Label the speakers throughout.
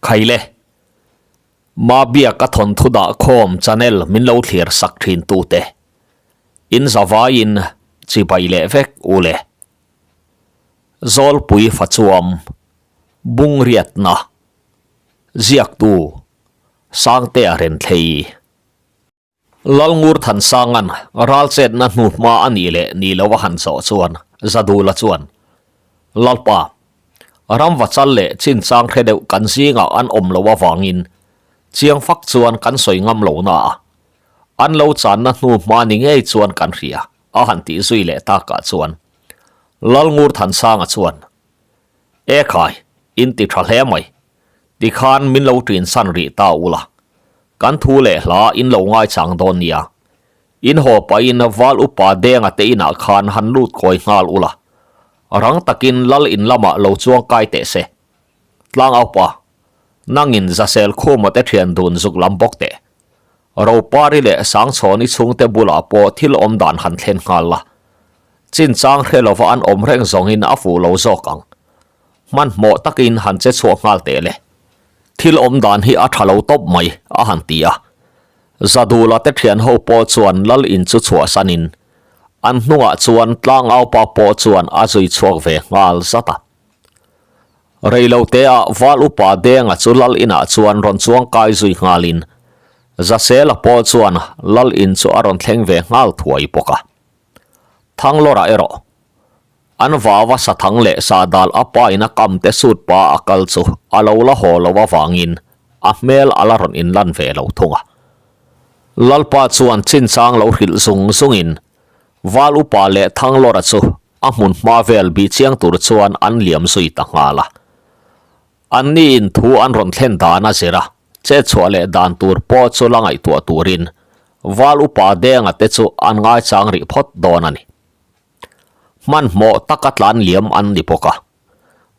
Speaker 1: Khaile. Mabiak a thawnthu dah khawm channel min lo thlir sak thin tute. In zavaiin chibai leh vek u le. Zawlpui fachuam Bungriatna Ziaktu Sangtea Renthlei. Lalngur Thansanga'n ralchetna hnuhma a nih leh nih loh a han zawh chuan Zadula chuan, Lalpa, ramva chal leh chinchang hre deuh kan zingah an awm loh avangin chiang fak chuan kan sawi ngam lo na a, an lo channa hnuhma ni ngei chuan kan hria a han tih zui leh takah chuan Lalngur Thansanga chuan, E khai, in ti tha hle mai. Tikhan min lo ṭin san rih ta ula, kan thu leh hla in lo ngaichang dawn nia. In haw pahin Val Upa Denga te inah khan han lut kawi nghal ula, rang takin Lal in lamah lo chuang kai teh se. Tlang Aupa, nangin Zasel Khuma te ṭhian dun zuk lam bawk teh. Ropari leh Sangchhawni chhungte bulah pawh thil awm dan han thlen nghal la. Chinchang hre lova an awm reng zawngin a fuh lo zawk ang. Hmanhmawh takin han che chhuak nghal teh le. Thil awm dan hi a tha lo tawp mai, a han ti a. Zadula te thian ho pawh chuan lal in chu chhuahsanin an hnungah chuan tlangaupa pawh chuan a zui chhuak ve nghal zat a. Reilote ah Val Upa Denga chu lal inah chuan rawn chuang kai zui nghalin Zasela pawh chuan lal in chu a rawn thleng ve nghal thuai bawk a. Thanglawrah erawh An vava sathang leh sahdal a pa in a kam te sut pa a kal chu a lo la haw lo avangin a hmel a la rawn inlan ve lo thung a. Lalpa chuan chinchang lo hrilh zung zungin Val Upa leh Thanglawra chu a hmun hma vel bih chiang tur chuan an liam zui ta nghal a. Anni in thu an rawn thlen dan a zir a, chet chhuah leh dan tur pawh chu la ngaihtuah turin Val Upa Denga te chu an ngaichang rih phawt dawn a ni. Hmanhmawh taka tlan liam an ni bawk a.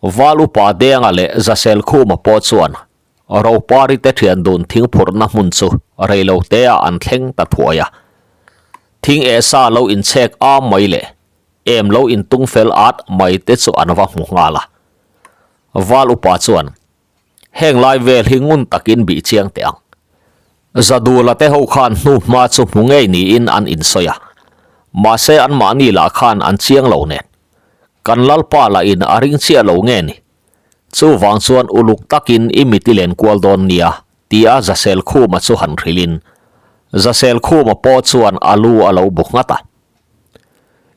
Speaker 1: Val Upa Denga leh Zasel Khuma pawh chuan Ropari te thian dun thingphurhna hmun chu reilote ah an thleng ta thuai a. Thing eh sa lo inchhek am mai leh em lo intung fel at mai te chu an va hmu nghal a. Val Upa chuan Heng lai vel hi ngun takin bih chiang teh ang. Zadula te ho khan hnu hma chu hmu ngei niin an insawi a. Mahse anmahni lah khan an chiang lo nen. Kan Lalpa lah in a ring chiah lo nge ni. Chuvang chuan uluk takin i mit i len kual dawn nia, tia Zasel Khuma chu han hrilhin. Zasel Khuma pawh chuan a lu a lo bu nghat a.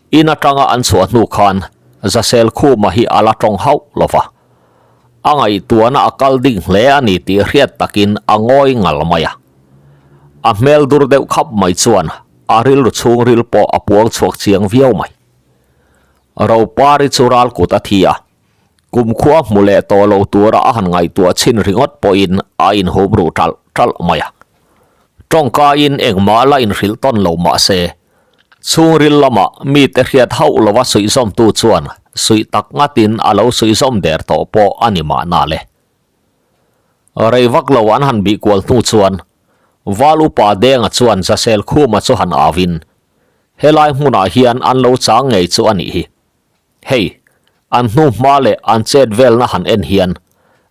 Speaker 1: In atanga an chhuah hnu khan Zasel Khuma hi a la tawng hauh lo va. A ngaihtuahna a kal ding hle a ni tih hriat takin a ngawi ngal mai a. A hmel dur deuh khap mai chuan a rilru chhungril pawh a puang chhuak chiang viau mai. Ropari chu ral kut a thi a, kumkhua hmu leh tawh lo tura a han ngaihtuah chhin ringawt pawhin a inhum ruh ṭalh ṭalh mai a. Tawngkaiin engmah la inhrilh tawn lo mah se, Chhungril lamah mite hriat hauh lova suihzawmtu chuan suih tak ngatin a lo suihzawm der tawh pawh a ni mahna le. Rei vak lo an han bih kual hnu chuan Val Upa Denga chuan Zasel Khuma chu han auin, Helai hmunah hian an lo chang ngei chu a nih hi. Hei, an hnu hma leh an chet velna han en hian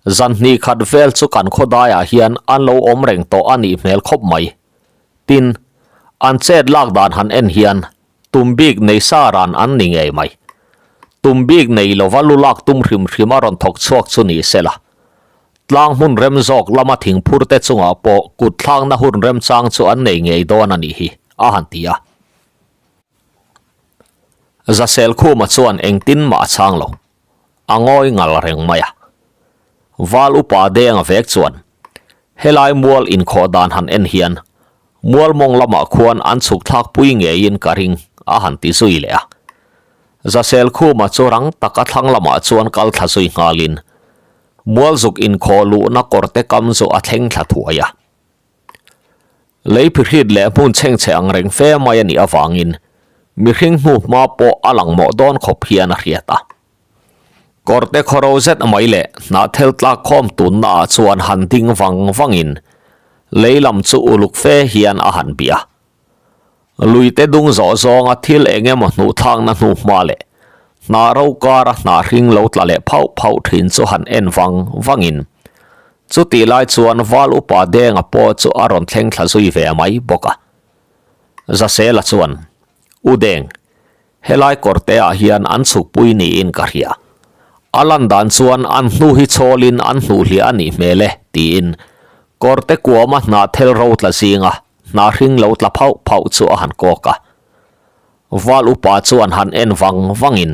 Speaker 1: zan hnih khat vel chu kan khawdaiah hian an lo awm reng tawh a nih hmel khawp mai. Tin, an chet lak dan han en hian tum bik nei sa ran an ni ngei mai. Tum bik nei lova lu lak tum hrim hrim a rawn thawk chhuak chu ni sela. Tlang hmun rem zawk lama thingphur te chungah pawh kut thlakna hun remchang chu an nei ngei dawn a nih hi, a han ti a. Zasel Khuma chuan engtin mah a chhang lo. A ngawi ngal reng mai a. Val upa Denga vek chuan helai mual inkhawh dan han en hian mual mawng lamah khuan an chhuk thlak pui ngeiin ka ring a han ti zui leh a. Zasel Khuma chu rang taka thlang lamah chuan kal thla zui nghalin mual zuk inkhawh luhna kawrte kam chu a thleng thla thuai a. Lei phihrit leh hmun chhengchhe ang reng fe mai a nih avangin mihring hnu hma pawh a lang mawh dawn khawp hian a hriat a. Kawrte khawro zet mai leh hnahthel tlak khawm tunna ah chuan han ding vang vangin lei lam chu uluk fe hian a han bih a. Luite dung zawh zawnga thil eng emaw hnuh thlakna hnu hma leh hnah ro kara hnah hring lo tla leh phauh phauh thin chu han en vang vangin. Chutih lai chuan Val Upa Denga pawh chu a rawn thleng thla zui ve mai bawk a. Zasela chuan, U Deng, helai kawrte ah hian an chhukpui niin ka hria. A lan dan chuan an hnu hi chhawlin an hnuh hliah a nih hmel e, tiin kawrte kuama hnah thel ro tla zinga hnah hring lo tla phauh phauh chu a han kawk a. Val Upa chuan han en vang vangin,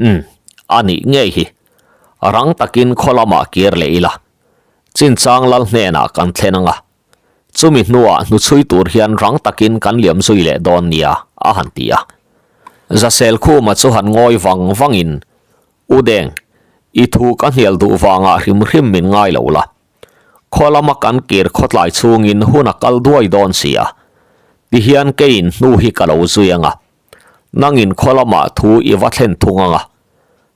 Speaker 1: Umm, a nih ngei hi. Rang takin khaw lamah kir leh ila. Chinchang lal hnenah kan thlen ang a. Chumi hnuah hnuchhui tur hian rang takin kan liam zui leh dawn nia, a han ti a. Zasel Khuma chu han ngawi vang vangin, U Deng, i thu ka hnial duh vangah hrim hrim min ngai lo la. Khaw lama kan kir khawtlai chhungin hun a kal duai dawn si a. Tihian keiin hnu hi ka lo zui ang a. Nangin khaw lamah thu i va thlen thung ang a,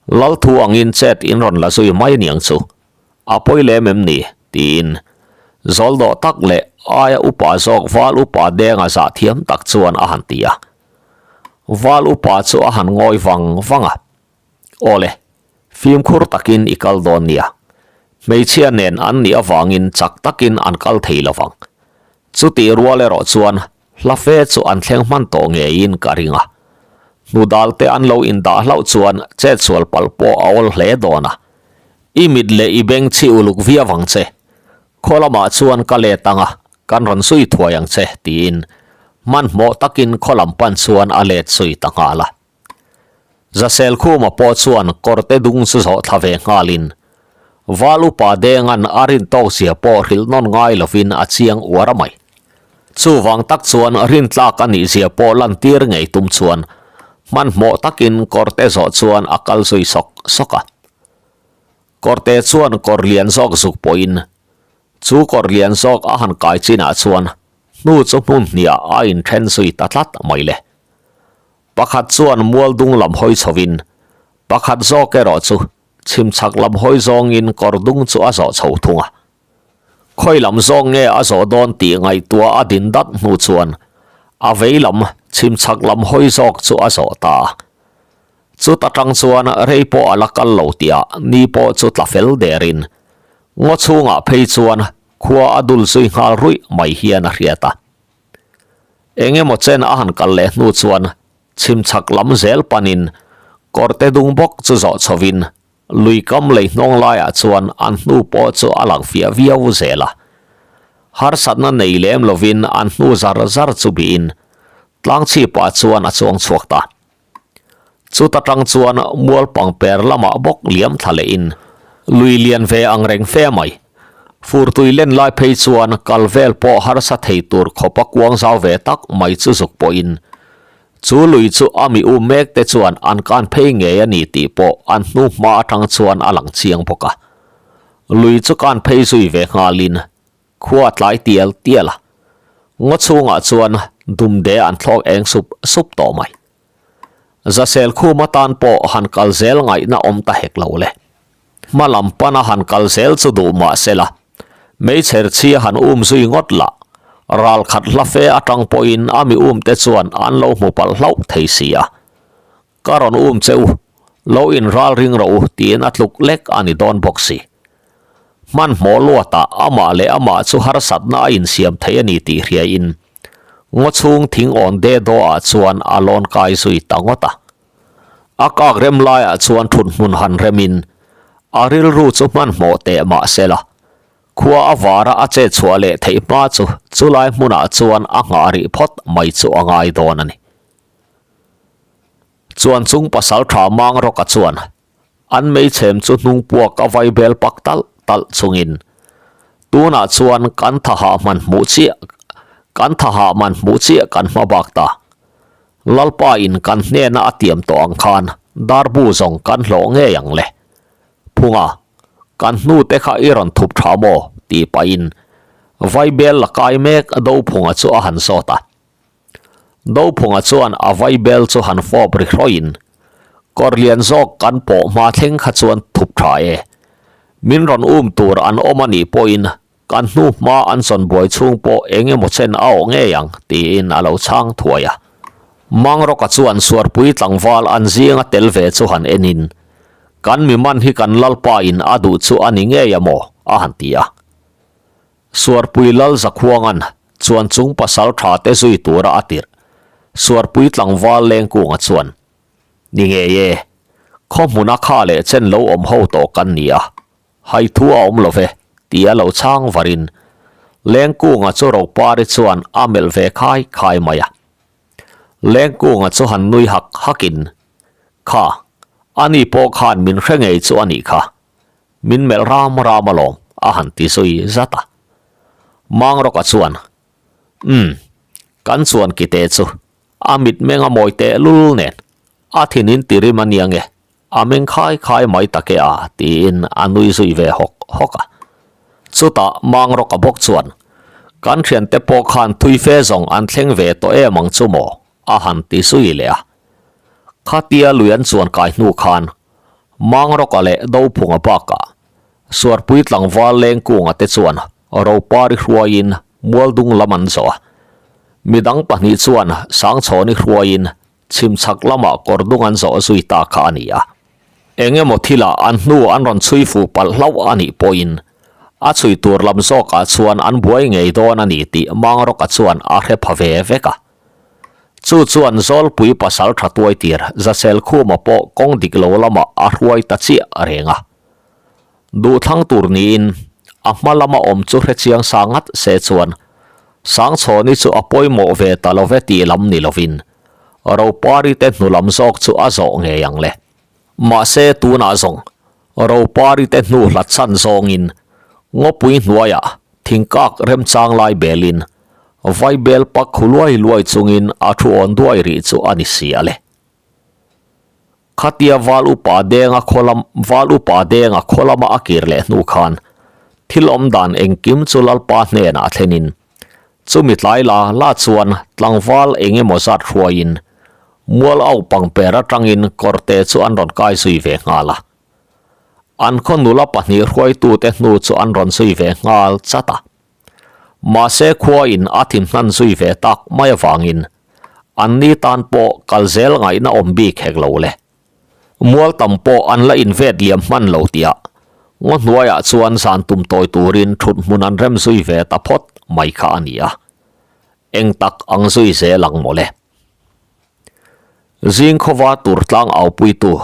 Speaker 1: Lal thu angin chet in rawn la zui mai niang chu, a pawi lem em ni? tiin zawl dawh tak leh aia upa zawk Val upa Denga zah thiam tak chuan a han ti a. Val upa chu a han ngawi vang vang a, Awle, fimkhur takin i kal dawn nia. Hmeichhia nen an nih avangin chak takin an kal thei lovang. Chutih rual erawh chuan Hla fe chu an thleng hman tawh ngeiin ka ring a. Hnudal te an lo indah hlauh chuan chetsual palh pawh a awl hle dawn a. I mit leh i beng chhi uluk viau ang che. Khaw lamah chuan ka let ang a, kan rawn zui thuai ang che, tiin hmanhmawh takin khaw lam pan chuan a let zui ta nghal a. Zaselkhuma pawh chuan kawrte dung chu zawh thla ve nghalin, Val upa Denga'n a rin tawk zia pawh hrilh nawn ngai lovin a chiang uar a mai. Chuvang tak chuan rintlak a nih zia pawh lantir ngei tum chuan hmanhmawh takin kawrte zawh chuan a kal zui sawk sawk a. Kawrte chuan kawr lian zawk zuk pawhin chu kawr lian zawk a han kai chinah chuan hnu chu hmun hniah a inthen zui ta tlat mai le. Pakhat chuan mual dung lam hawi chhovin, pakhat zawk erawh chu chhim chhak lam hawi zawngin kawr dung chu a zawh chho thung a. Khawi lam zawk nge a zawh dawn tih ngaihtuah a din dat hnu chuan a vei lam chhim chhak lam hawi zawk chu a zawh ta a. Chuta tang chuan rei pawh a la kal lo tihah ni pawh chu tla fel derin ngaw chhungah phei chuan khua a dul zui nghal ruih mai hian a hriat a. Eng emaw chen a han kal leh hnu chuan chhim chhak lam zel panin kawrte dung bawk chu zawh chhovin lui kam lei hnawng laiah chuan an hnu pawh chu a lang fiah viau zel a. Harsatna nei lem lovin an hnu zar zar chu bihin tlang chhipah chuan a chuang chhuak ta. Chuta tang chuan mual pangper lamah bawk liam thla lehin lui lian ve ang reng fe mai. Furtui len lai phei chuan kal vel pawh harsa thei tur khawpa kuang zau ve tak mai chu zuk pawhin chu lui chu a mi um mek te chuan an kan phei ngei a ni tih pawh an hnu hma atang chuan a lang chiang bawk a. Lui chu kan phei zui ve nghalin Khua a tlai tial tial a, ngaw chhungah chuan dumde an thlawk eng sup sup tawh mai. Zasel khum atan pawh han kal zel ngaihna awm ta hek lo le. Hma lam pana han kal zel chu duh mah se la, meichher chhi han um zui ngawt lah, ral khat hla fe atang pawhin a mi um te chuan an lo hmu palh hlauh thei si a. Ka rawn um che u, lo in ral ring rawh u tiin a tluk lek a ni dawn bawk si. Hmanhmawh luatah amah leh amah chu harsatna a insiam thei a ni tih hriain ngaw chhung thing awn de daw ah chuan a lawn kai zui ta ngawt a. A kak rem laiah chuan thut hmun han remin a rilru chu hmanhmawh teh mah se la, khua a vara a chet chhuah leh theih hma chu chulai hmunah chuan a nghah rih phawt mai chu a ngai dawn a ni. Chuan chung pasal tha mang rawka chuan an meichhem chu hnung puak a vai bel pak talh talh chungin tunah chuan kan tha hah hman hmuh chiah kan tha hah man hmuh chiah kan hma bak ta. Lalpa in kan hnena a tiam tawh ang khan darbu zawng kan hlawh ngei ang le. Phunga, kan hnu te kha i rawn thup tha maw? tih pahin vaibel la kai mek Dophunga chu a han zawt a. Dophunga chuan a vaibel chu han fawp ri hrawiin, Kawr lian zawk kan pawh hma thleng kha chuan thup tha e. Min rawn um tur an awm a nih pawhin kan hnu hma an zawn buai chhung pawh eng emaw chen a awh ngei ang, tiin a lo chhang thuai a. Mangrawka chuan suarpui tlangval an zinga tel ve chu han enin, Kan mi man hi kan Lalpa in a duh chu a ni ngei a maw? A han ti a. Suarpui Lal Zakhuanga'n chuan chung pasal tha te zui tura a tirh Suarpui tlangval Lengkunga chuan, Ni ngei e, khaw hmuna kha leh chen lo awm ho tawh kan ni a, hai thu a awm lo ve, tia lo chhang varin Lengkunga chu Ropari chuan a melh ve khai khai mai a. Lengkunga chu han nui hak hakin, Kha, ani pawh khan min hre ngei chu a nih kha, Min melh ram ram alawm, a han ti zui zat a. Mangrawka chuan, Umm, kan chuan kite chu a mitmeng a mawi teh lul nen, a thinin ti rim a nia nge, a meng khai khai mai tak e a, tiin a nui zui ve hawk hawk a. Chutah Mangrawka bawk chuan, Kan thiante pawh khan thui fe zawng an thleng ve tawh em ang chu maw? a han ti zui leh a. Khatia lui an chuan kai hnu khan Mangrawka leh Dophunga bakah Suarpui tlangval Lengkunga te chuan Ropari hruaiin Mualdung lam an zawh a. Midang pahnih chuan Sangchhawni hruaiin Chhimchhak lamah Kawrdung an zawh zui ta kha a ni a. Eng emaw thilah an hnu an rawn chhui fuh palh hlauh a nih pawhin a chhui tur lam zawkah chuan an buai ngei dawn a ni tih Mangrawka chuan a hre pha ve vek a. Chu chuan Zawlpui pasal tha tuai tir Zaselkhuma pawh kawng dik lo lamah a hruai ta chiah reng a. Duhthlang tur niin a hma lama awm chu hrechiang sa ngat se chuan Sangchhawni chu a pawimawh ve ta lo ve tih lam ni lovin Ropari te hnu lam zawk chu a zawh ngei ang le. Mahse tunah zawng Ropari te hnu hlat chhan zawngin ngawpui hnuaiah thingkak remchang lai belin Vaibel pak khu luai luai chungin a thu awn duai rih chu a ni si a le. Khatia val upa denga khaw lam val upa denga khaw lama a kir leh hnu khan thil awm dan engkim chu Lalpa hnenah thlenin chumi tlai la la chuan tlangval eng emaw zat hruaiin mual au pangper atangin kawrte chu an rawn kai zui ve nghal a. An khaw nula pahnih hruaitute hnu chu an rawn zui ve nghal chat a. Mahse khuain a thin hnan zui ve tak mai avangin anni tan pawh kal zel ngaihna awm bik hek lo le. Mual tam pawh an la invet liam hman lo tihah ngaw hnuaiah chuan zan tum tawi turin thut hmun an rem zui ve ta phawt mai kha a ni a. Eng tak ang zui zel ang mawle. Zing khawva tur tlang aupuitu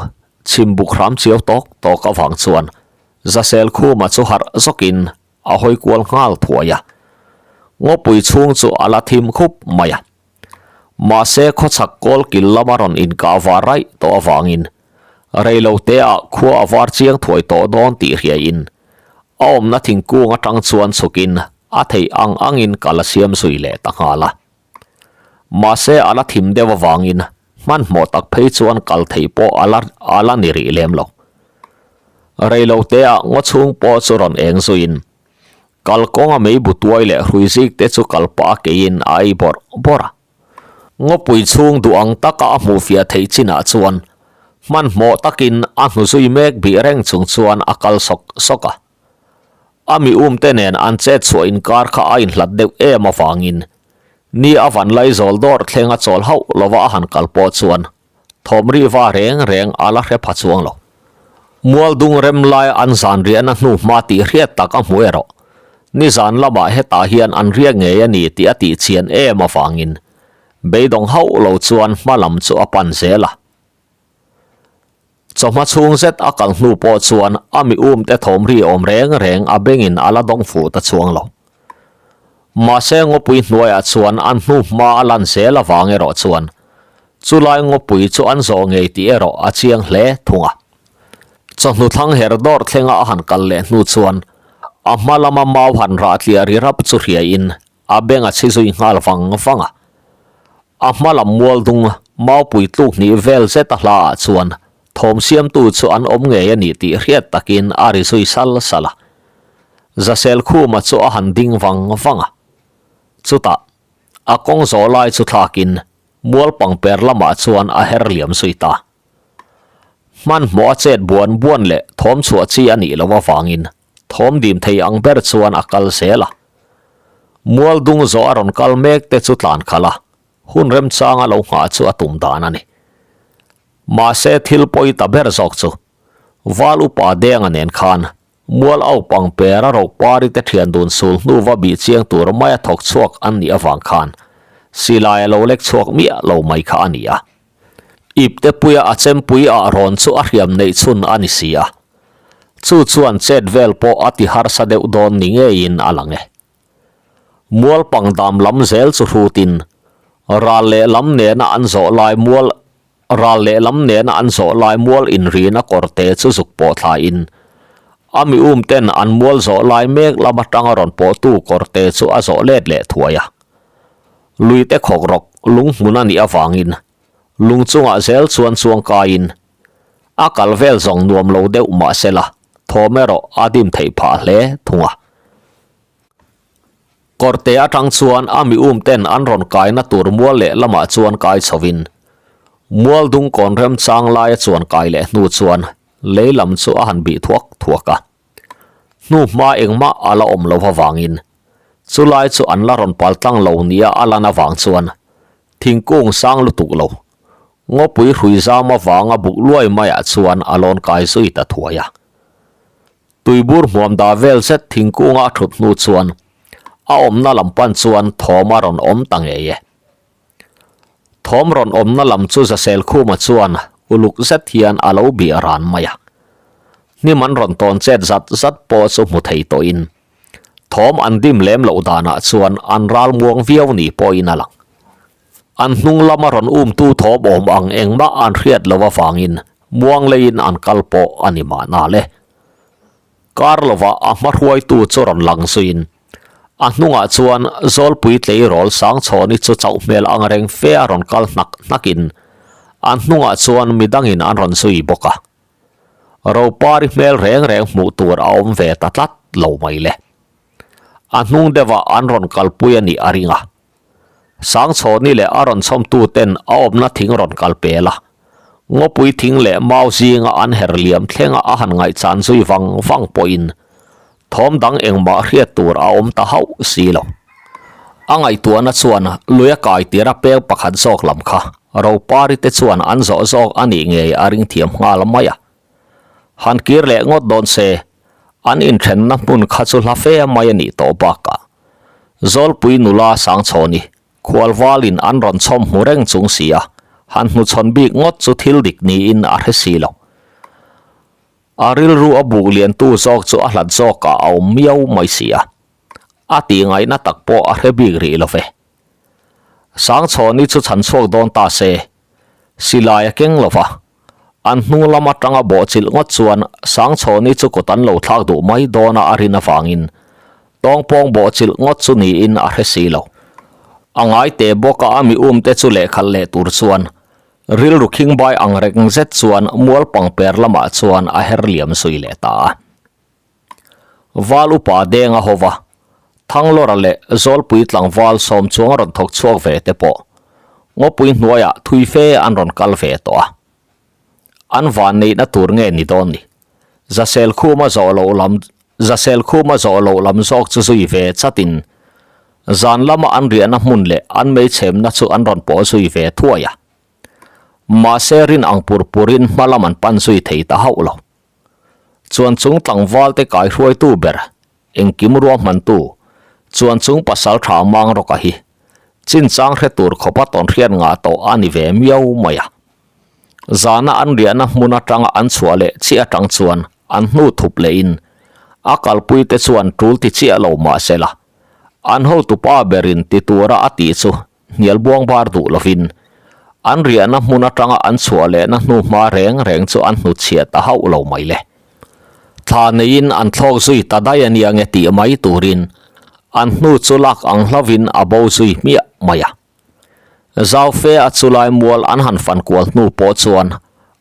Speaker 1: chhimbuk hram chiau tawk tawk avang chuan Zasel Khuma chu harh zawkin A hawi kual nghal thuai a, ngawpui chhung chu a la thim khup mai a. Mahse khawchhak kawl kil lama rawn inkah var raih tawh avangin reilo teah khua a var chiang thuai tawh dawn tih hriaiin a awmna thingkung atang chuan chhukin a theih ang angin kal a siam zui leh ta nghal a. Mahse a la thim deuh avangin hmanhmawh tak phei chuan kal theih pawh a la a la ni rih lem lo. Reilo teah ngaw chhung pawh chu rawn eng zuiin kalkawnga meibu tuai leh hrui zik te chu kal pah a keiin a ei bawrh bawrh a. Ngawpui chhung duh ang taka a hmuh fiah theih chinah chuan hmanhmawh takin a hnu zui mek bih reng chung chuan a kal sawk sawk a. A mi um te nen an chet chhuah inkar kha a inhlat deuh em avangin ni a van lai zawl dawr thleng a chawl hauh lova a han kal pawh chuan thawm rih va reng reng a la hre pha chuang lo. Mual dung rem lai an zan riahna hnu hma tih hriat tak a hmu erawh nizan lamah hetah hian an riak ngei a ni tih a tih chian em avangin beidawng hauh lo chuan hma lam chu a pan zel a. Chawhma chhung zet a kal hnu pawh chuan a mi um te thawm ri awm reng reng a bengin a la dawng fuh ta chuang lo. Mahse ngawpui hnuaiah chuan an hnu hma a lan zel avang erawh chuan chulai ngawpui chu an zawh ngei tih erawh a chiang hle thung a. Chawhnu thlang her dawr thlenga a han kal leh hnu chuan a hma lama mau han rah tliah ri rap chu hriaiin A beng a chhi zui nghal vang vang a. A hma lam mual dung maupui tluk hnih vel zet a hla ah chuan thawm siamtu chu an awm ngei a ni tih hriat takin a ri zui sal sal a. Zasel Khuma chu a han ding vang vang a. Chutah, a kawng zawh lai chu thlakin mual pangper lamah chuan a her liam zui ta. Hmanhmawh a chet buan buan leh thawm chhuah chi a nih loh avangin Thawm dim thei ang ber chuan a kal zel a. Mual dung zawh a rawn kal mek te chu tlan khalh a, hun remchanga lo nghah chu a tum dan a ni. Mahse thil pawi ta ber zawk chu Val upa Denga nen khan Mual au pangpera ropari te thian dun sul hnu va bih chiang tur maia thawk chhuak an nih avang khan silai a lo lek chhuak miah lo mai kha a ni a. Ipte puia a chempui ah rawn chu a hriam neih chhun a ni si a. Chu chuan chet vel pawh a ti harsa deuh dawn ni ngeiin a lang e. Mual pangdam lam zel chu hrutin ral lehlam nena an zawh lai mual Ral lehlam nena an zawh lai mual inrina kawrte chu zuk pawh thlaiin a mi um ten an mual zawh lai mek lam atanga rawn pawhtu kawrte chu a zawh let leh thuai a. Luite khawk rawk lung hmun a nih avangin lung chungah zel chuan chuang kaiin a kal vel zawng nuam lo deuh mahsela thawm erawh a dim theih phah hle thung a. Kawrte atang chuan a mi um ten an rawn kaina tur mual leh lamah chuan kai chhovin mual dung kawn remchang laia chuan kai leh hnu chuan lei lam chu a han bih thuak thuak a. Hnu hma engmah a la awm lo avangin chulai chu an la rawn pal tlang lo nia a lan avang chuan thingkung sang lutuk lo ngawpui hrui zam avanga buk luai maiah chuan a lawn kai zui ta thuai a. Tuibur hmuam dah vel zet thingkunga a thut hnu chuan a awmna lam pan chuan thawm a rawn awm ta ngei e. Thawm rawn awmna lam chu Zaselkhuma chuan uluk zet hian a lo bih ran mai a. Hnim an rawn tawn chet zat zat pawh chu hmu thei tawhin thawm an dim lem loh danah chuan an ral muang viau ni pawhin a lang. An hnung lama rawn umtu thawm awm ang engmah an hriat loh avangin muang leiin an kal pawh a ni mahna le. Kar lovah a hma hruaitu chu rawn lang zuiin a hnungah chuan Zawlpui tleirawl Sangchhawni chu chauh hmel ang reng fe a rawn kal hnak hnakin an hnungah chuan midangin an rawn zui bawk a. Ropari hmel reng reng hmuh tur a awm ve ta tlat lo mai le. A hnung deuhah an rawn kalpui a nih a ring a. Sangchhawni leh a rawn chhawmtu ten a awmna thing rawn kal pel a, ngawpui thing leh mau zinga an her liam thlenga a han ngaihchan zui vang vang pawhin thawm dang engmah hriat tur a awm ta hauh si lo. A ngaihtuahna chuan lui a kai tir a peng pakhat zawk lam kha Ropari te chuan an zawh zawk a nih ngei a ring thiam nghal mai a. Han kir leh ngawt dawn se, an inthenna hmun kha chu hla fe mai a nih tawh bakah Zawlpui nula Sangchhawni khualvalin an rawn chhawm hmu reng chung si a, han hnuchhawn bik ngawt chu thil dik niin a hre si lo. A rilru a buk liantu zawk chu a hlat zawkah a awm miau mai si a, a tih ngaihna tak pawh a hre bik rih lo ve. Sangchhawni chu chhan chhuak dawn ta se, silai a keng lo va, an hnung lam atanga bawhchilh ngawt chuan Sangchhawni chu kut an lo thlak duh mai dawna a rin avangin tawngpawng bawhchilh ngawt chu niin a hre si lo. A ngai teh bawka a mi umte chu lehkhalh leh tur chuan rilru khingbai ang reng zet chuan mual pangper lamah chuan a her liam zui leh ta a. Val upa Denga hova Thanglawra leh Zawlpui tlangval sawm chuang rawn thawk chhuak ve te pawh ngawpui hnuaiah thui fe an rawn kal ve tawh a. An van neihna tur nge ni dawn ni? Zasel khuma zawh loh lam Zasel khuma zawh loh lam zawk chu zui ve chatin zan lama an riahna hmun leh an meichhemna chu an rawn pawh zui ve thuai a. Mahse rin ang pur purin hma lam an pan zui thei ta hauh lo. Chuan chung tlangvalte kaihruaitu ber Engkim ruahmantu chuan chung pasal tha mang rawk a hi chinchang hre tur khawpa tawnhriat ngah tawh a ni ve miau mai a. Zana an riahna hmun atanga an chhuah leh chiah atang chuan an hnu thup lehin a kalpui te chuan tul ti chiah lo mahsela an hotupa berin ti tura a tih chu hnial buang bar duh lovin an riahna hmun atanga an chhuah lehna hnu hma reng reng chu an hnutchhiah ta hauh lo mai le. Thla neiin an thlawk zui ta daih a nia nge tih mai turin an hnu chu lak ang hlauvin a bo zui hmiah mai a. Zau fe a chulai mual an han fan kual hnu pawh chuan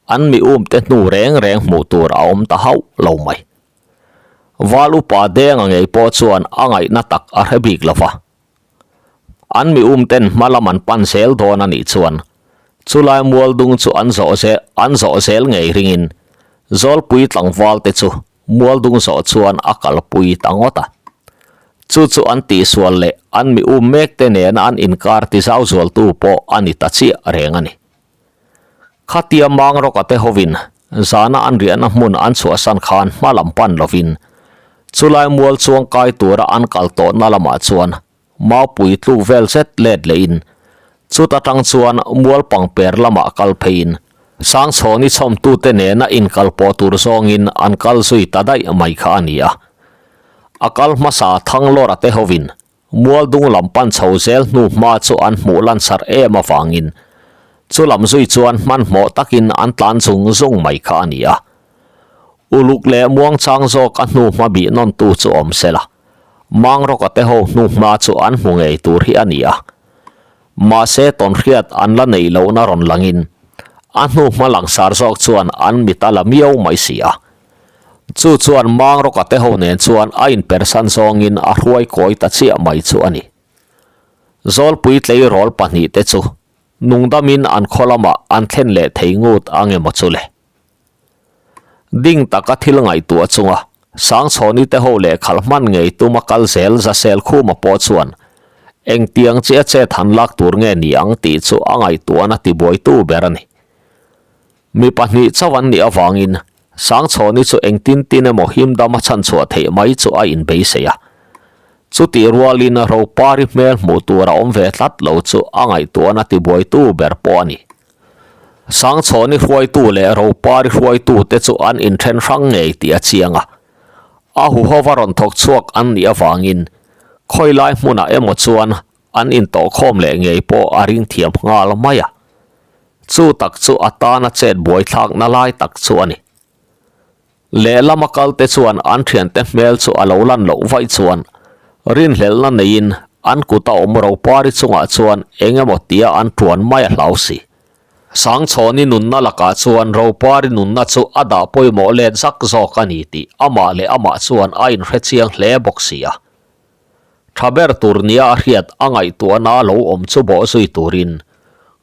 Speaker 1: an mi umte hnu reng reng hmuh tur a awm ta hauh lo mai. Val upa Denga ngei pawh chuan a ngaihna tak a hre bik lo va. An mi um ten hma lam an pan zel dawn a nih chuan chulai mual dung chu an zawh zel an zawh zel ngei ringin Zawlpui tlangval te chu mual dung zawh chuan a kalpui ta ngawt a. Chu chu an tihsual leh an mi um mek te nena an inkar ti zau zualtu pawh a ni ta chiah reng a ni. Khatia mang rawka te hovin zana an riahna hmun an chhuahsan khan hma lam pan lovin. Chulai mual chuang kai tura an kal tawhna lamah chuan Maupui tluk vel zet let lehin chuta tang chuan mual pangper lamah kal pheiin Sangchhawni chhawmtute nena inkal pawh tur zawngin an kal zui ta daih mai kha a ni a. A kal hmasa Thanglawra te hovin mual dung lam pan chho zel hnu hma chu an hmuh lansarh em avangin chu lam zui chuan hmanhmawh takin an tlan zung zung mai kha a ni a. Uluk leh muangchang zawk a hnu hma bih nawntu chu awm se la, Mangrawka te ho hnu hma chu an hmu ngei tur hi a ni a. Mahse tawnhriat an la neih lohna rawn langin a hnu hma langsar zawk chuan an mit a la miau mai si a. Chu chuan Mangrawka te ho nen chuan a inpersan zawngin a hruai kawi ta chiah mai chu a ni. Zawlpui tleirawl pahnihte chu nungdamin an khaw lamah an thlen leh thei ngut ang emaw chu le. Ding taka thil ngaihtuah chunga Sangchhawni te ho leh khalh hman ngei tuma kal zel Zasel Khuma pawh chuan engtiang chiah chet han lak tur nge ni ang tih chu a ngaihtuahna tibuaitu ber a ni. Mi pahnih chauh an nih avangin Sangchhawni chu engtin tin emaw himdam a chhanchhuah theih mai chu a inbeisei a. Chutih rualin Ropari hmel hmuh tur a awm ve tlat lo chu a ngaihtuahna tibuaitu ber pawh a ni. Sangchhawni hruaitu leh Ropari hruaitu te chu an inthen hrang ngei tih a chiang a. A huhova rawn thawk chhuak an nih avangin khawilai hmunah emaw chuan an intawhkhawm leh ngei pawh a ring thiam nghal mai a. Chu tak chu a tana chet buaithlakna lai tak chu a ni. Lehlama kalte chuan an thiante hmel chu a lo lan loh vaih chuan rinhlelhna neiin an kuta awm Ropari chungah chuan eng emaw tia an tuan mai a hlau si. Sangchhawni nunna lakah chuan Ropari nunna chu a dah pawimawh let zak zawk a ni tih amah leh amah chuan a inhre chiang hle bawk si a. Tha ber tur nia a hriat a ngaihtuahna lo awm chu bawh zui turin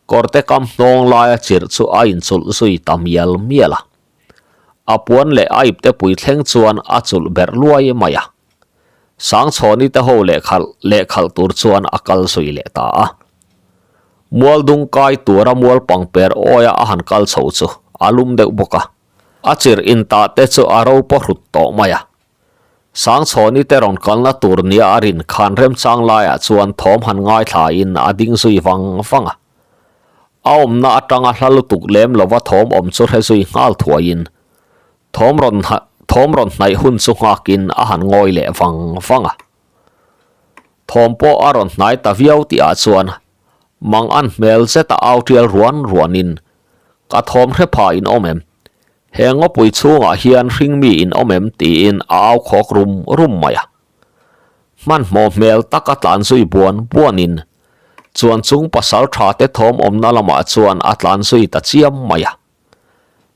Speaker 1: kawrte kam hnawng laia chirh chu a inchulh zui ta mial mial a. A puan leh a ipte pui thleng chuan a chulh berh luai mai a. Sangchhawni te ho lehkhalh lehkhalh tur chuan a kal zui leh ta a. Mualdung kai tura mual pangper awia a han kal chho chu a lum deuh bawk a. A chirh intah te chu a ro paw hrut tawh mai a. Sangchhawni te rawn kalna tur nia a rin khan remchang laiah chuan thawm han ngaithlain a ding zui vang vang a. A awmna atanga hla lutuk lem lova thawm awm chu hre zui nghal thuaiin thawm rawn thawm rawn hnaih hun chu nghakin a han ngawi leh vang vang a. Thawm pawh a rawn hnai ta viau tihah chuan mang an hmel zeta au tial ruan ruanin Ka thawm hre pha in awm em? He ngawpui chhungah hian hringmi in awm em? tiin a au khawk rum rum mai a. Hmanhmawh hmel taka tlan zui buan buanin chuan chung pasal tha te thawm awmna lamah chuan a tlan zui ta chiam mai a.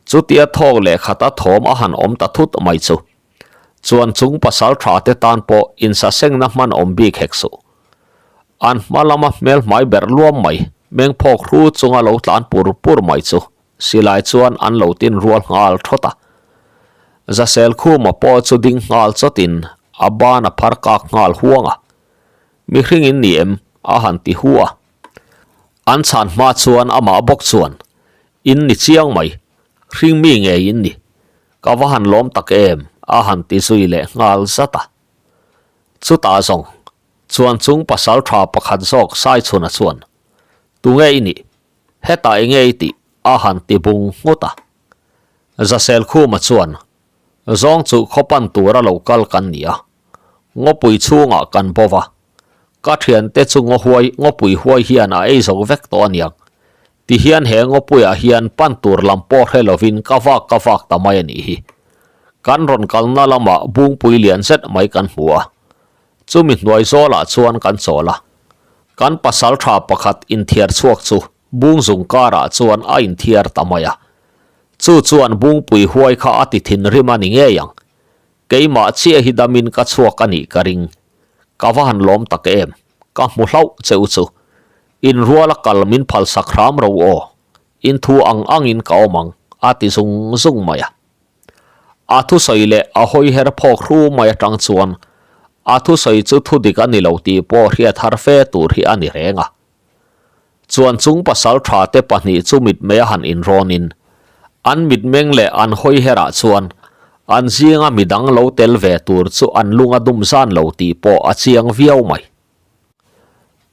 Speaker 1: Chutia thawk leh khata thawm a han awm ta thut mai chu chuan chung pasal tha te tan pawh insasengna hman awm bik hek suh. An hma lama hmel hmai berh luam mai, meng phawk hru chunga lo tlan pur pur mai chu silai chuan an lo tin rual nghal thawt a. Zasel Khuma pawh chu ding nghal chawtin a ban a phar kak nghal huang a. Mihring in ni em? a han ti hu a. An chhan hma chuan amah bawk chuan, In ni chiang mai, hring mi ngei in ni. Ka va han lawm tak em? a han ti zui leh nghal zat a. Chutah zawng chuan chung pasal tha pakhat zawk Saichhuna chuan, Tunge i nih? Hetah enge i tih? a han ti bung nghut a. Zaselkhuma chuan, Zawng chu khaw pan tura lo kal kan ni a, ngawpui chhungah kan bo va, ka thiante chu ngaw huai, ngawpui huai hian a ei zo vek tawh aniang. Tihian he ngawpuiah hian pan tur lam pawh hre lovin ka vak ka vak ta mai a nih hi. Kan rawn kalna lamah bungpui lian zet mai kan hmu a, chumi hnuai zawlah chuan kan chawl a. Kan pasal tha pakhat inthiar chhuak chu bungzung karah chuan a inthiar ta mai a. Chu chuan Bungpui huai kha a ti thinrim a ni ngei ang. Keimah chiah hi damin ka chhuak a nih ka ring. Ka va han lawm tak em? Ka hmu hlauh che u chu. Inrual a kal min phalsak hram ro aw. In thu ang angin ka awm ang, a ti zung zung mai a. A thusawi leh a hawi her phawk hru mai atang chuan a thusawi chu thudik a ni lo tih pawh hriat har fe tur hi a ni reng a. Chuan chung pasal tha te pahnih chu mitmei a han inrawnin an mitmeng leh an hawi herah chuan An zinga midang lo tel ve tur chu an lung a dum zan lo tih pawh a chiang viau mai.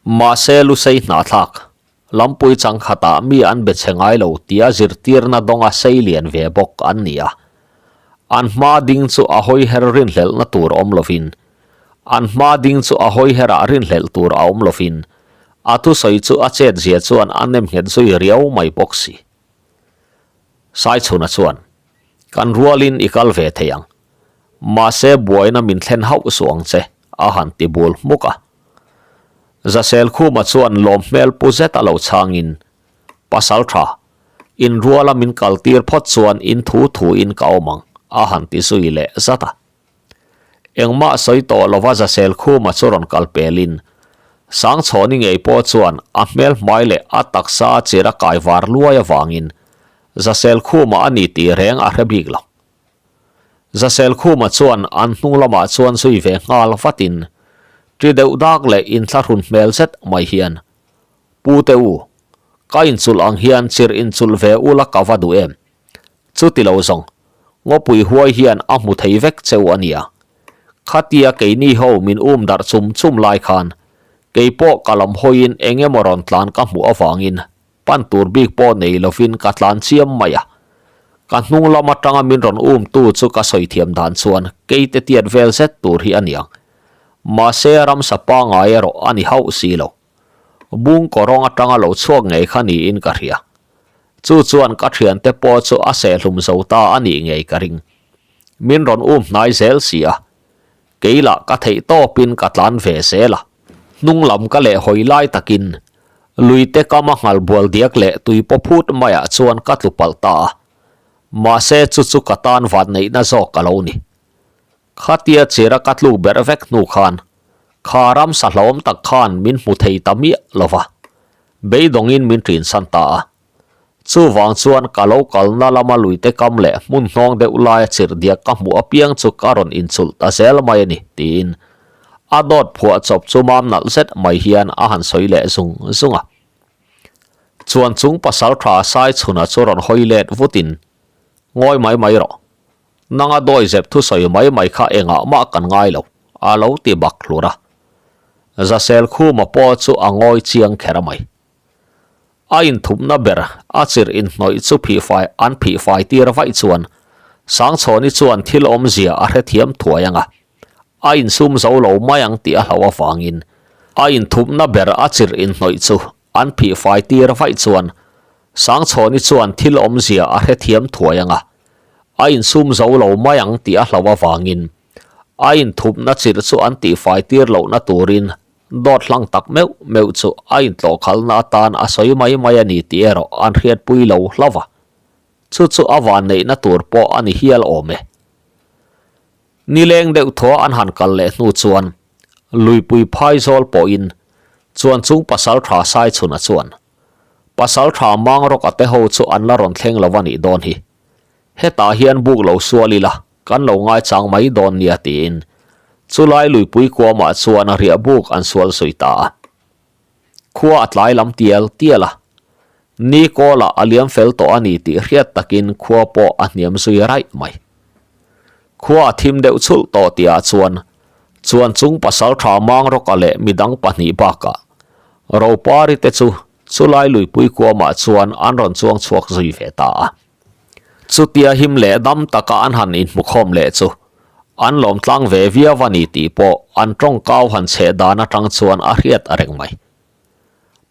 Speaker 1: Mahse Lusei hnahthlak, lampui changkhatah mi an be chhe ngai lo tia zirtirna dawnga sei lian ve bawk an ni a. An hma ding chu a hawiher rinhlelhna tur awm lovin, an hma ding chu a hawiherah rinhlelh tur a awm lovin, a thusawi chu a chetzia chuan a nem nghet zui riau mai bawk si. Saichhuna chuan, Kan rualin i kal ve thei ang. Mahse buaina min thlen hauh suh ang che, a han ti bul hmuk a. Zaselkhuma chuan lawm hmel pu zet a lo chhangin, Pasal tha, in ruala min kaltir phawt chuan in thu thuin ka awm ang, a han ti zui leh zat a. Engmah sawi tawh lova Zaselkhuma chu rawn kal pelin, Sangchhawni ngei pawh chuan a hmel hmai leh a taksa a chir a kai var luai avangin Zaselkhuma a ni tih reng a hre bik lo. Zaselkhuma chuan an hnung lamah chuan zui ve nghal vatin, ṭi deuh dak leh inthlahrun hmel zet mai hian, Pu te u, ka inchulh ang hian chirh inchulh ve ula ka va duh em? Chuti lo zawng, ngawpui huai hian a hmu thei vek cheu a nia. Khatia keini ho min um darh chum chum lai khan, kei pawh ka lam hawiin eng emaw rawn tlan ka hmuh avangin pan tur bik pawh nei lovin ka tlan chiam mai a. Ka hnung lam atanga min rawn umtu chu ka sawi thiam dan chuan keite tiat vel zet tur hi a niang. Mahse ramsa pangai erawh a ni hauh si lo. Bung kawrawng atanga lo chhuak ngei kha niin ka hria. Chu chuan ka thiante pawh chu a sehhlum zo ta a nih ngei ka ring. Min rawn um hnai zel si a, kei lah ka theih tawpin ka tlan ve zel a. Hnung lam ka leh hawi lai takin luite kam a nghal bual diak leh tui paw phut maiah chuan ka tlu palh ta a. Mahse chu chu ka tan vat neihna zawk a lo ni. Khatia chira ka tluk berh vek hnu khan kha ramsa hlauhawm tak khan min hmu thei ta miah lo va, beidawngin min ṭinsan ta a. Chuvang chuan ka lo kalna lama luite kam leh hmun hnawng deuh laia chirhdiak ka hmuh apiang chu ka rawn inchulh ta zel mai a ni, tiin a dawt phuah chawp chu mam nalh zet mai hian a han sawi leh zung zung a. Chuan chung pasalṭha Saichhuna chu rawn hawi let vutin, Ngawi mai mai rawh. Nanga dawi zep thusawi mai mai kha engah mah kan ngai lo, a lo ti bak hlur a. Zaselkhuma pawh chu a ngawi chiang kher a mai. A inthupna ber a chirh inhnawih chu phihfai an phihfai tir vaih chuan Sangchhawni chuan thil awmzia a hrethiam thuai ang a, a insum zo lo mai ang tih a hlauh avangin a inthupna ber a chirh inhnawih chu an phihfai tir vaih chuan Sangchhawni chuan thil awmzia a hrethiam thuai ang a, a insum zo lo mai ang tih a hlauh avangin a inthupna chirh chu an tihfai tir lohna turin dawt hlang tak meuh meuh chu a intlawhkhalna atan a sawi mai mai a ni tih erawh an hriatpui lo hlauh a, chu chu a vanneihna tur pawh a ni hial awm e. Nileng deuh thaw an han kal leh hnu chuan Luipui phaizawl pawhin chuan chung pasal tha Saichhuna chuan Pasal tha Mangrawk a te ho chu an la rawn thleng lo a nih dawn hi. Hetah hian buk lo sual ila kan lo ngaichang mai dawn nia tiin chulai luipui kuamah chuan riah buk an sual zui ta a. Khua a tlai lam tial tial a, ni kawlah a liam fel tawh a ni tih hriat takin khua pawh a hniam zui raih mai. Khua a thim deuh chhulh tawh tihah chuan chuan chung pasal tha Mangrawka leh midang pahnih bakah Ropari te chu chulai luipui kuamah chuan an rawn chuang chhuak zui ve ta a. Chutia him leh dam taka an han inhmukhawm leh chu an lawm tlang ve viau a ni tih pawh an tawngkau han chheh dan atang chuan a hriat a reng mai.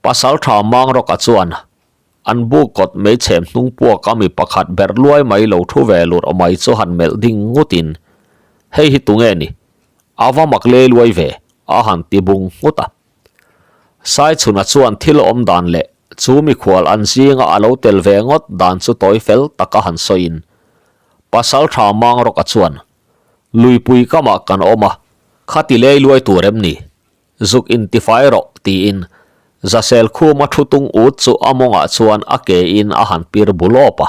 Speaker 1: Pasal tha Mangrawka chuan An buk kawt meichhem hnung puak a mi pakhat berh luai mai lo thu ve lurh mai chu han melh ding ngut in, Hei hi tunge ni? A va mak lei luai ve, a han ti bung nghut a. Saichhuna chuan thil awm dan leh chu mikhual an zinga a lo tel ve ngawt dan chu tawi fel taka han sawi in, Pasaltha Mangrawka chuan, Luipui kamah kan awm a, khati lei luai tur em ni? Zuk intifai rawh, tiin Zasel khuma thu tung ut chu a mawngah chuan a ke in a han pir bu lawp a.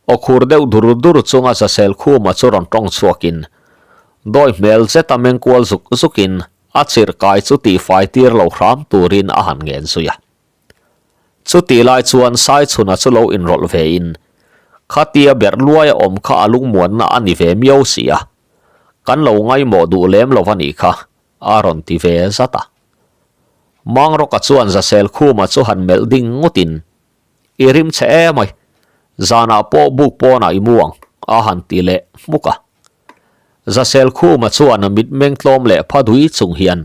Speaker 1: Aw khur deuh dur dur chunga Zasel khuma chu rawn tawng chhuakin dawi hmel zeta mengkual zuk zukin a chirh kai chu tihfai tir lo hram turin a han ngen zui a. Chutih lai chuan Saichhuna chu lo inrawlh ve in. Khatia berh luaia awm kha a lungmuanna a ni ve miau si a, kan lo ngaimawh duh lem lo a nih kha, a rawn ti ve zat a. Mangrawka chuan Zasel Khuma chu han melh ding ngawtin, I rim che emai, zanah pawh buk pawnah i mu ang, a han ti leh hmuk a. Zasel Khuma chuan mitmeng tlawm leh pha dui chung hian,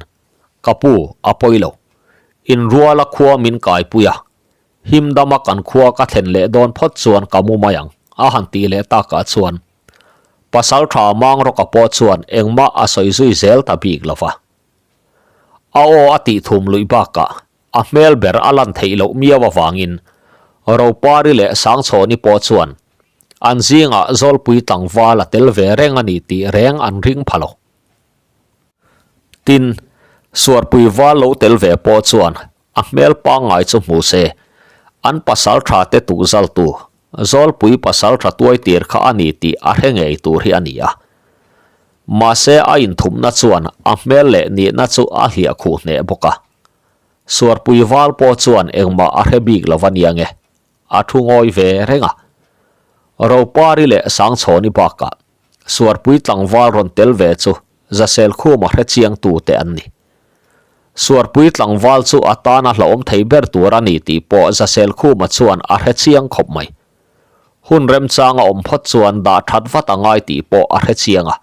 Speaker 1: Ka pu, a pawi lo. Inruala khua min kaipui a, Him dama kan khua ka thlen leh dawn phawt chuan ka mu mai ang, a han tih leh takah chuan Pasaltha Mangrawka pawh chuan engmah a sawi zui zel ta bik lo va. A aw a tih thum luih bakah a hmel ber a lan theih loh miau avangin Ropari leh Sangchhawni pawh chuan an zingah Zawlpui tlangval a tel ve reng a ni tih reng an ring pha lo. Tin, Suarpui val lo tel ve pawh chuan A hmel pangngai chu hmu se, an pasal tha te tukzaltu, Zawlpui pasal tha tuai tir kha a ni tih a hre ngei tur hi a ni a. Mahse a inthumna chuan a hmel leh nihna chu a hliah khuh hneh bawk a. Suarpui val pawh chuan engmah a hre bik lo va nia nge, a thu ngawi ve reng a. Ropari leh Sangchhawni bakah Suarpui tlangval rawn tel ve chu Zaselkhuma hre chiangtu te an ni. Suarpui tlangval chu a tana hlauhawm thei ber tur a ni tih pawh Zaselkhuma chuan a hre chiang khawp mai. Hun remchanga awm phawt chuan dah that vat a ngai tih pawh a hre chiang a.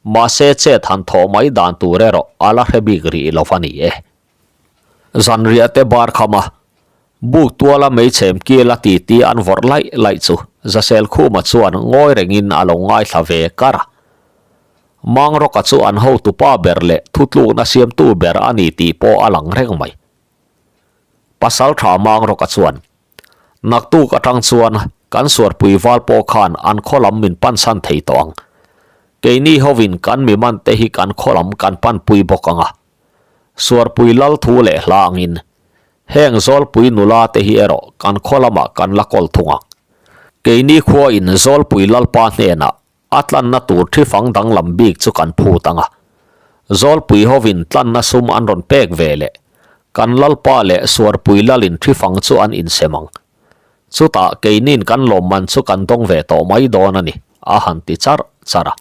Speaker 1: Mahse chet han thawh mai dan tur erawh a la hre bik rih lo va ni e. Zanriah te bar kham a, buk tuala meichhem kil a titi an vawrh laih laih chu Zaselkhuma chuan ngawi rengin a lo ngaithla ve kar a. Mangrawka chu an hotupa ber leh thutlukna siamtu ber a ni tih pawh a lang reng mai. Pasaltha Mangrawka chuan, Naktuk atang chuan kan suarpui val pawh khan an khaw lam min pansan thei tawh ang. Keini hovin kan mi man te hi kan khaw lam kan panpui bawk ang a. Suarpui lal thu leh hla angin heng Zawlpui nula te hi erawh kan khaw lamah kan la kawl thung ang. Keini khuain Zawlpui lalpa hnenah A tlanna tur thi fang danglam bik chu kan phut ang a. Zawlpui hovin tlanna sum an rawn pek ve leh kan Lalpa leh Suarpui Lalin thi fang chu an insem ang. Chutah keinin kan lawmman chu kan dawng ve tawh mai dawn a ni, a han ti charh charh a.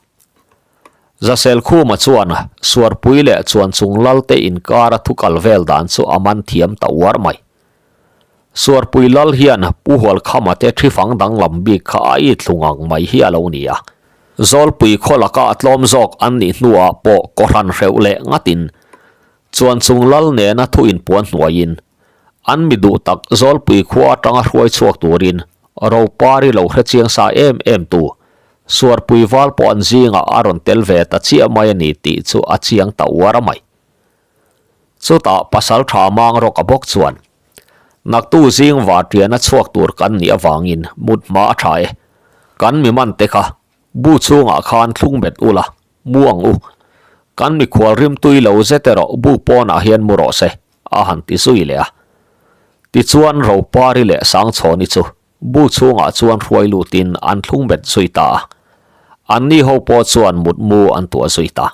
Speaker 1: Zaselkhuma chuan Suarpui leh Chuanchung Lalte inkara thu kal vel dan chu a man thiam ta uar mai. Suarpui lal hian Pu Hualkhama te thi fang danglam bik kha a it thlu ngang mai hi a lo ni a. Zawlpui khaw laka a tlawm zawk an nih hnuah pawh kawhhran hreuh leh ngatin Chuanchung lal nena thu inpuan hnuaiin an mi duh tak Zawlpui khua atanga hruai chhuak turin Ropari lo hre chiang sa em em tu Suarpui val pawh an zingah a rawn tel ve ta chiah mai a ni tih chu a chiang ta uar a mai. Chutah pasal tha mang rawk a bawk chuan, Naktu zing vartiana chhuak tur kan nih avangin mut hma a tha e. Kan mi man te kha bu chhungah khan thlung bet ula, mu ang u. Kan mikhual rim tui lo zet erawh bu pawnah hian mu rawh se, a han ti zui leh a. Tichuan Ropari leh Sangchhawni chu bu chhungah chuan hruai lutin an thlung bet zui ta a. Anni ho pawh chuan mutmu an tuah zui ta.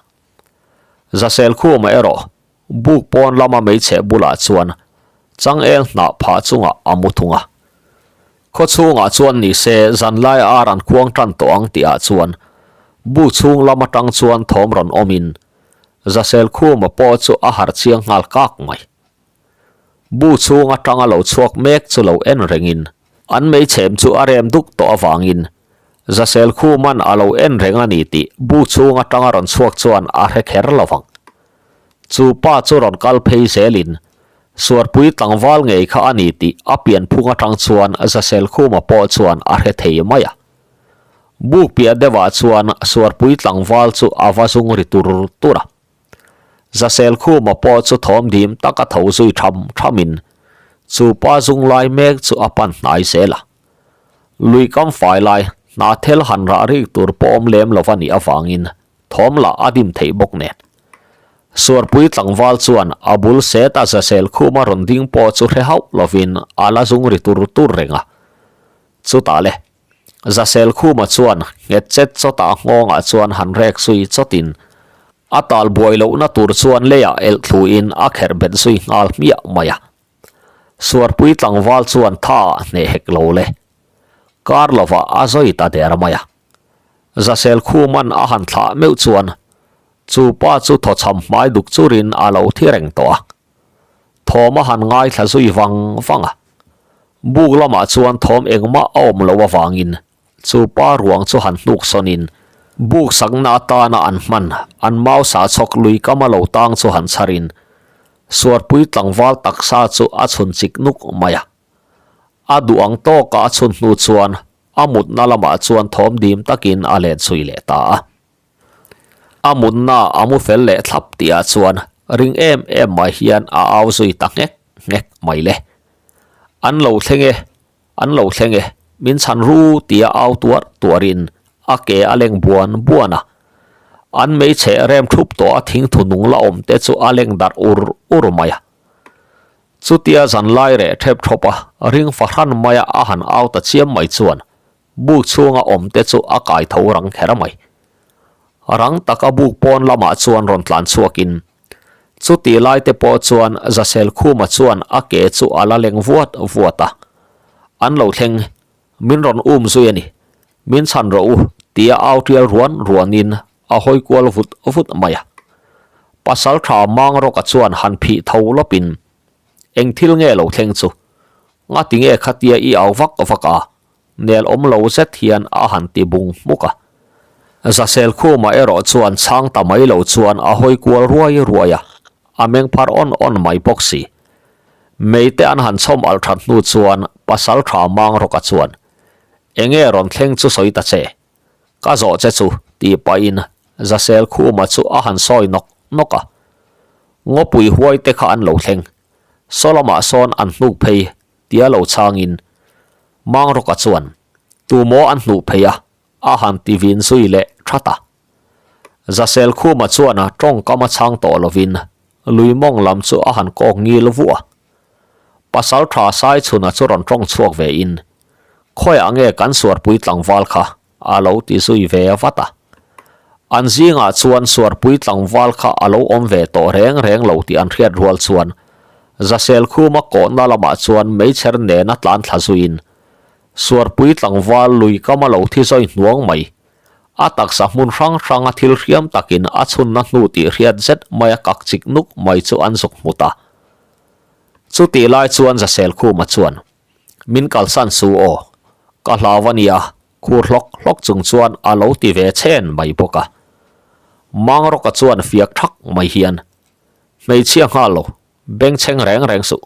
Speaker 1: Zaselkhuma erawh buk pawn lama meichhe bulah chuan changel hnah phah chungah a mu thung a. Khaw chhungah chuan ni se zanlai ar an khuang tan tawh ang tihah chuan buk chhung lam atang chuan thawm rawn awmin Zaselkhuma pawh chu a harh chiang nghal kak mai. Bu chhung atanga lo chhuak mek chu lo en rengin an meichhem chu a rem duk tawh avangin Zasel Khuman a lo en reng a ni tih bu chhung atanga rawn chhuak chuan a hre kher lo vang. Chu pa chu rawn kal phei zelin Suarpui tlangval ngei kha a ni tih a pianphung atang chuan Zasel Khuma pawh chuan a hre thei mai a. Buk piah deuhah chuan Suarpui tlangval chu a va zung ri tur tur a. Zasel Khuma pawh chu thawm dim taka tho zui tham thamin chu pa zung lai mek chu a pan hnai zel a. Lui kam fai lai hna thel han rah rik tur pawh awm lem lo a nih avangin thawm lah a dim theih bawk nen. Suarpui tlangval chuan a bul set a Zasel Khuma rawn ding pawh chu hre hauh lovin a la zung ri tur tur reng a. Chutah le, Zasel Khuma chuan nghet chet chawtah nghawngah chuan han rek zui chawtin a tal buai lohna tur chuan leiah elh thluin a kherh bet zui nghal hmiah mai a. Suarpui tlangval chuan tha a hneh hek lo le. Kar lovah a zawi ta der mai a. Zasel Khuman a han thlah meuh chuan chu pa chu thawchham hmai duk churin a lo thi reng tawh a. Thawm a han ngaithla zui vang vang a. Buk lamah chuan thawm engmah a awm loh avangin chu pa ruang chu han hnuk sawnin buk sakna atana an hman an mau sa chhawk lui kama lo tang chu han chharin Suarpui tlangval taksa chu a chhun chik nuk mai a. A duh ang tawka a chhun hnu chuan a mutna lamah chuan thawm dim takin a let zui leh ta a. A mutna a mu fel leh thlap tihah chuan ring em em mai hian a au zui ta nghek nghek mai le. An lo thleng e, an lo thleng e, min chhan ru tia au tuar tuarin a ke a leng buan buan a. An meichhe rem thup tawh a thingthu nung la awm te chu a leng darh ur ur mai a. Chutia zan lai reh thep thawp a, ring fahran maia a han au ta chiam mai chuan buk chhunga awm te chu a kai tho rang kher mai. Rang taka buk pawn lamah chuan rawn tlan chhuakin chuti lai te pawh chuan Zasel Khuma chuan a ke chu a la leng vuat vuat a. An lo thleng, min rawn um zui a ni, min chhan rawh u tia au tial ruan ruanin a hawi kual vut vut mai a. Pasal tha mang rawka chuan han phih tho lawpin, Eng thil nge lo thleng chu? Ngati nge khatia i au vak vak a? Nel awm lo zet hian a han ti bung hmuk a. Zasel Khuma erawh chuan chhang ta mai lo chuan a hawi kual ruai ruai a, a meng phar awn awn mai bawk si. Meite an han chhawm alh that hnu chuan pasal tha mang rawka chuan, Enge rawn thleng chu sawi ta che? Ka zawh che chu, tih pahin Zasel Khuma chu a han sawi nawk nawk a. Ngawpui huai te kha an lo thleng. Saw lamah sawn an hnuk phei tia lo chhangin Mangrawka chuan tumaw an hnuh phei a, a han ti vin zui leh that a. Zasel Khuma chuan a tawngkam a chhang tawh lovin lui mawng lam chu a han kawk ngil vuah a. Pasal tha Saichhuna chu rawn tawng chhuak ve in, Khawiah nge kan suarpui tlangval kha? a lo ti zui ve vat a. An zingah chuan suarpui tlangval kha a lo awm ve tawh reng reng lo tih an hriat rual chuan Zasel Khuma kawhna lamah chuan meichher nena tlan thla zuiin suarpui tlangval lui kama lo thi zawi hnuang mai. A taksa hmun hrang hranga thil hriam takin a chhunna hnu tih hriat zet maia kak chik nuk mai chu an zuk hmu ta. Chutih lai chuan Zasel Khuma chuan, Min kalsan su aw, ka hlau a nia, khur hlawk hlawk chung chuan a lo ti ve chhen mai bawk a. Mangrawka chuan fiak thak mai hian, Hmeichhia nghal lo, bengchheng reng reng suh,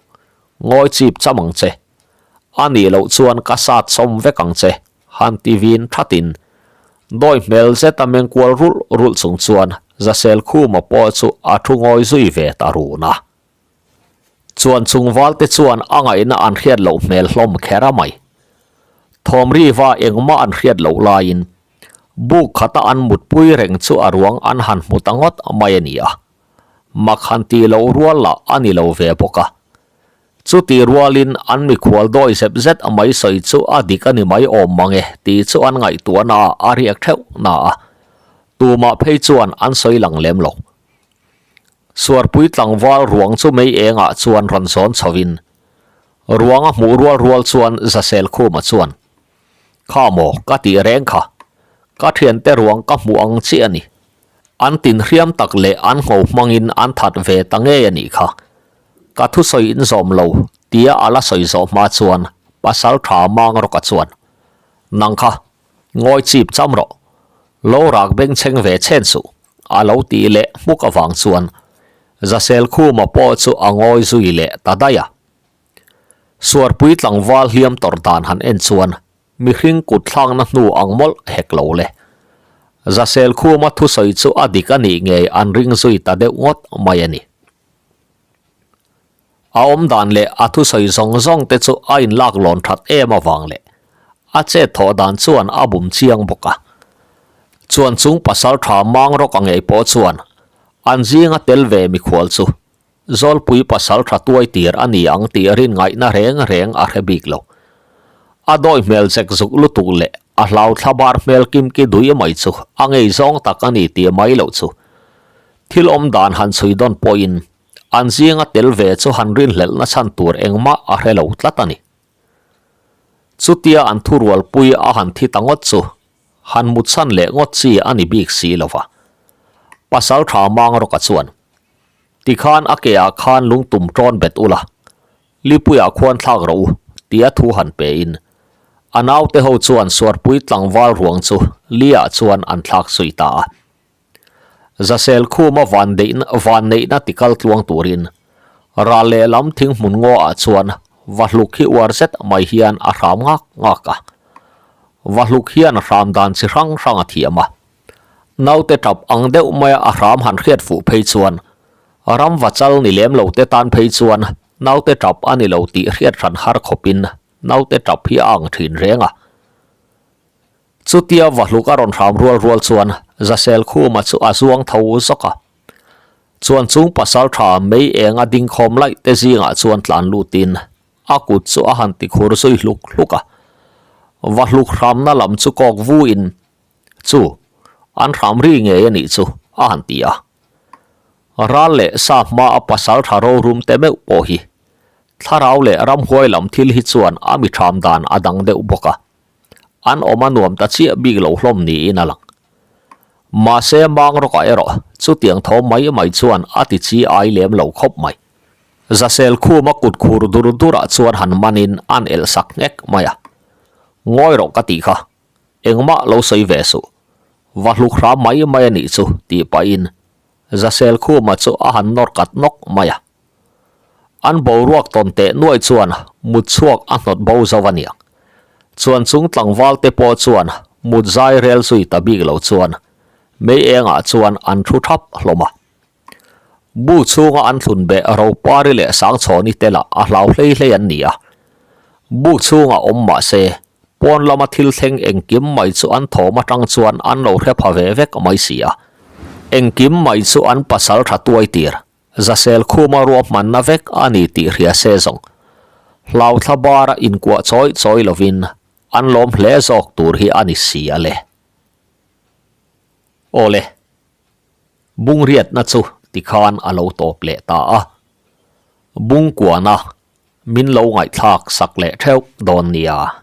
Speaker 1: ngawi chip cham ang che. A nih loh chuan ka sat sawm vek ang che, han ti vin thatin dawi hmel zeta mengkual rulh rulh chung chuan Zasel Khuma pawh chu a thu ngawi zui ve ta run a. Chuan chung valte chuan a ngaihna an hriat loh hmel hlawm kher a mai. Thawm riva engmah an hriat loh laiin buk khata an mutpui reng chu a ruang an han hmu ta ngawt mai a ni a. Mak han tih loh rual lah a ni lo ve bawk a. Chuti rualin an mikhual dawi zep zet mai sawi chu a dik a ni mai awm mang e tih chu an ngaihtuahna ah a riak theuh na a. Tumah phei chuan an sawi lang lem lo. Suarpui tlangval ruang chu mei engah chuan rawn zawn chhovin ruang a hmuh rual rual chuan Zasel Khuma chuan, Kha maw ka tih reng kha, ka thiante ruang ka hmuh ang chiah a ni. An tinhriam tak leh an ngho hmangin an that ve ta ngei a nih kha. Ka thusawi in zawm lo tia a la sawi zawh hma chuan pasal tha mang rawka chuan, Nang kha, Ngawi chip cham rawh. Lo rak bengchheng ve chhen suh, a lo tih leh hmuk avang chuan Zasel Khuma pawh chu a ngawi zui leh ta daih a. Suarpui tlangval hliam tawrh dan han en chuan mihring kut thlakna hnu ang mawlh hek lo le. Zasel Khuma thusawi chu a dik a nih ngei an ring zui ta deuh ngawt mai a ni. A awm dan leh a thusawi zawng zawng te chu a inlak lawn that em avang leh a chet thawh dan chuan a bum chiang bawk a. Chuan chung pasal tha mang rawk a ngei pawh chuan an zinga tel ve mikhual chu Zawlpui pasal tha tuai tir a ni ang tih rin ngaihna reng reng a hre bik lo. A dawi hmel zek zuk lutuk leh a hlau thlabar hmel kimki dui mai chu a ngei zawng tak a ni tih mai loh chu thil awm dan han chhui dawn pawhin An zinga tel ve chu han rinhlelhna chhan tur engmah a hre lo tlat a ni. Chutia an thurualpui a han thi ta ngawt chu han mutsan leh ngawt chi a ni bik si lo va. Pasaltha Mangrawka chuan, Tikhan a ke ah khan lungtum ṭawn bet ula, Lipuiah khuan thlak rawh u, tia thu han pe in, a naute ho chuan Suarpui tlangval ruang chu Li-ah chuan an thlak zui ta a. Zasel khuma vanneihna tikal tluang turin ral lehlam thinghmun ngaw ah chuan Vahluk hi uar zet mai hian a hram ngak ngak a. Vahluk hian hram dan chi hrang hrang a thiam a. Naute tap ang deuh maia a hram han hriat fuh phei chuan ram vachal ni lem lo te tan phei chuan naute tap a ni lo tih hriat hran har khawpin naute tap hi a ang thin reng a. Chutia Vahluk a rawn hram rual rual chuan Zasel Khuma chu a zuang tho zawk a. Chuan chung pasal tha mei eng a ding khawm laih te zingah chuan tlan lutin a kut chu a han ti khur zui hluk hluk a. Vahluk hramna lam chu kawk vu in, Chu, an hram ri ngei a nih chu, a han ti a. Ral leh sa hma a pasal tha rorum te meuh pawh hi thlarau leh ramhuai lam thil hi chuan a mi ṭham dan a dang deuh bawk a. An awm a nuam ta chiah bik lo hlawm niin a lang. Mahse Mangrawkah erawh chutiang tho mai mai chuan a ti chi ai lem lo khawp mai. Zasel khuma kut khur dur durah chuan han manin an elh sak nghek mai a. Ngawi rawh ka tih kha, engmah lo sawi ve suh. Va hluk hram mai mai a nih chu tih pahin Zasel khuma chu a han nawr kat nawk mai a. An boruak tawn teh nuai chuan mut chhuak a hnawt bo zo a niang. Chuan chung tlangval te pawh chuan mut zai rel zui ta bik lo chuan mei engah chuan an thu thap hlawm a. Bu chhunga an thlun beh Ropari leh Sangchhawni te lah a hlau hlei hlei an ni a. Buk chhungah awm mah se pawn lama thil thleng engkim mai chu an thawm atang chuan an lo hre pha ve vek mai si a. Engkim mai chu an pasal tha tuai tir Zasel khuma ruahmanna vek a ni tih hria se zawng. Hlauthla bara inkuah chawi chawi lovin an lawm hle zawk tur hi a ni si a le. Awle, bungriatna chu tikhan a lo tawp leh ta a. Bungkuana min lo ngaihthlak sak leh theuh dawn nia.